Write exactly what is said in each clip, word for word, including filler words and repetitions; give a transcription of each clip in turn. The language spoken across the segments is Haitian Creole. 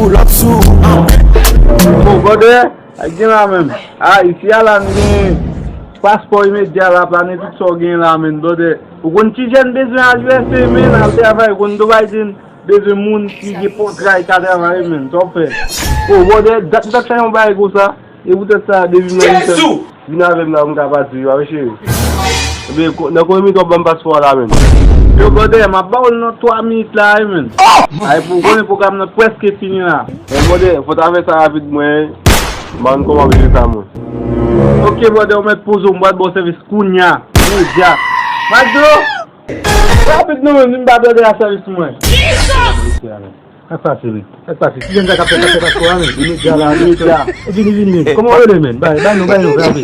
Pull up sou ou. Bon, brother, ak gen la menm. A, isi a la, n gen paspò imedya la, plane tout sa w gen la menm, brother. Ou konn ti jèn bezwen al U S A, menm, al travay, ou konn Joe Biden bezwen moun ki gen kontra, ki ka travay, menm, sa w fè. O, brother, dat m t ap chèche yon bagay konsa. E poutèt sa, depi m nan U S A, vin avè m la, m ka pati, pa vre, cheri? Ebyen, ko-, nan konbyen minit w ap ban m paspò a la, menm? Yo, brother, m ap ba w l nan twa minit la, wi, menm. Ay, pou w konnen pwogram nan prèske fini la. Bon, brother, fò w ta fè sa rapid, mwen, m pa konn kòman vire sa, mwen. Ok, brother, ou mèt poze w, m pral ba w sèvis kounya, imedya. Magdo! Rapid non, menm, vin ba brother a sèvis mwen. Sa k pase, wi? Sa k pase? Ki jèn sa k ap fè, fè paspò a, menm? Imedya la, imedya. Vini, vini, vini. Kòman w rele, menm? Bay, bay nou, bay nou, bay nou.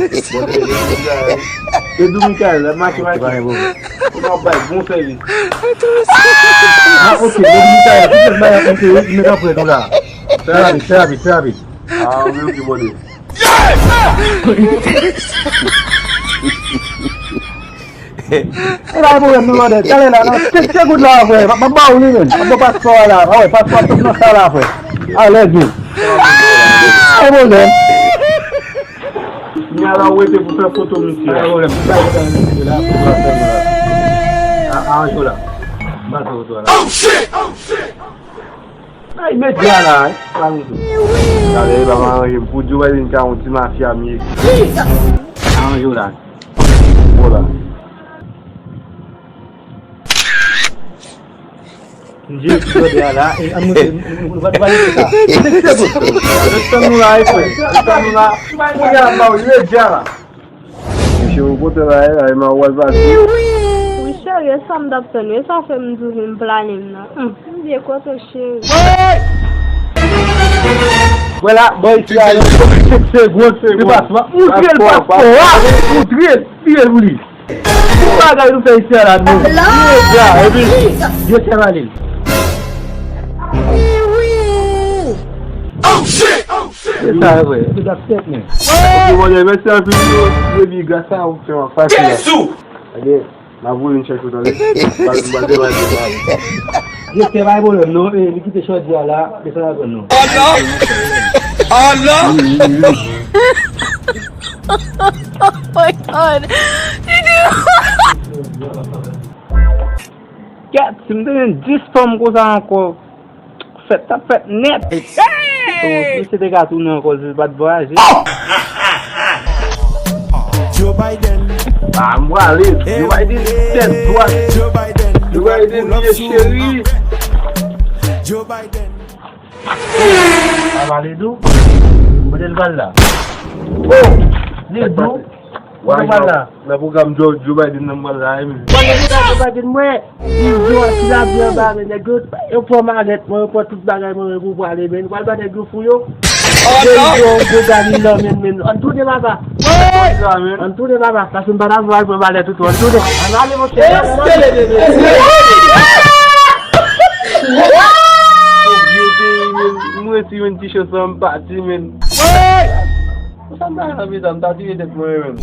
Se Dou Mikael, la, make, make. Ou nan bay bon sèvis. Ah, ok, Dou Mikael, tout jèn bay, ok, wi, mèt ap prèt ou la. Fè rapid, fè rapid, fè rapid. Ah, ok, ok, brother. E pa pwoblèm non, brother. Talè la, nan kat segonn la, frè. M ap ba w li, menm. M ap ba w paspò a la. A wè, paspò a sot nan sa la, frè. Alèz, menm. Pa pwoblèm. Kounya la, ou rete pou fè foto, misye. Pa pwoblèm. Bay foto a, misye la. A, aranje w la. Ba foto a la. Ay, medya la, eh. Talè, e pa m aranje m. Pou Joe Biden ka yon ti mafya, m ye. Aranje w la. Bon la. M jere ti brother a la, e, an nou, nou, nou, nou, nou pa, nou pa lese sa. Senk segonn. Ret tann nou la, e, frè. Ret tann nou la. Kounye a, m ba w imedya la. Mesye, ou kote la, e, la, e, m a wè l pase. Wi, cheri, e sa m t ap tann, e sa fè m di w vin plane m nan. Hum, m byen kontan, cheri. Vwala, bò isi a, nan senk segonn, li pase. Moutre l paspò a, moutre l, tire l pou li. Ki bagay nou fè isi a la, nou? Imedya, epi, byen fè pale l. Oh, shit! Oh, shit! Se sa, vre. Epi, dat tèt, men. Ok, bon, mèsi anpil, yo. Epi, gras a ou, fè m ap pase la. Ebyen, m ap voye yon chèch ou, tande. M pral, m pral demann ou, tande. Direktè, pa gen pwoblèm, non. E, li kite chòdyè a la, desann avè nou. Oh, non! Oh, non! Oh my God! Kèt, si m te gen dis fanm konsa ankò, fèt t ap fèt nèt. Hey! Misye te ka tounen ankò, si l pa t vwayaje. Joe Biden. Ah, m prale. Joe Biden, tèt dwat. Joe Biden, Joe Biden, li ye cheri. Joe Biden. A pale dou. Kote l pral la? Oh! Li dou. Kote l pral la? Nan pwogram Joe, Joe Biden nan m pral la, wi, men. Bon, nan pwogram Joe Biden, mwen, li di w ki lavi anba, men nèg yo, yo pran malèt mwen, yo pran tout bagay mwen, men pou prale, men. Nou pral ba nèg yo fou yo. Oh, non! Yo gwo gamin nan men, men. Ann tounen, papa. Ann tounen, papa. Paske m pa ta vle al pran malèt ou tou. Ann tounen. Ann ale, monchè. Oh, vye peyi, men. M resi yon ti chans la, m pati, men. Pou sa m ta fè sa, m ta tire tèt mwen, men.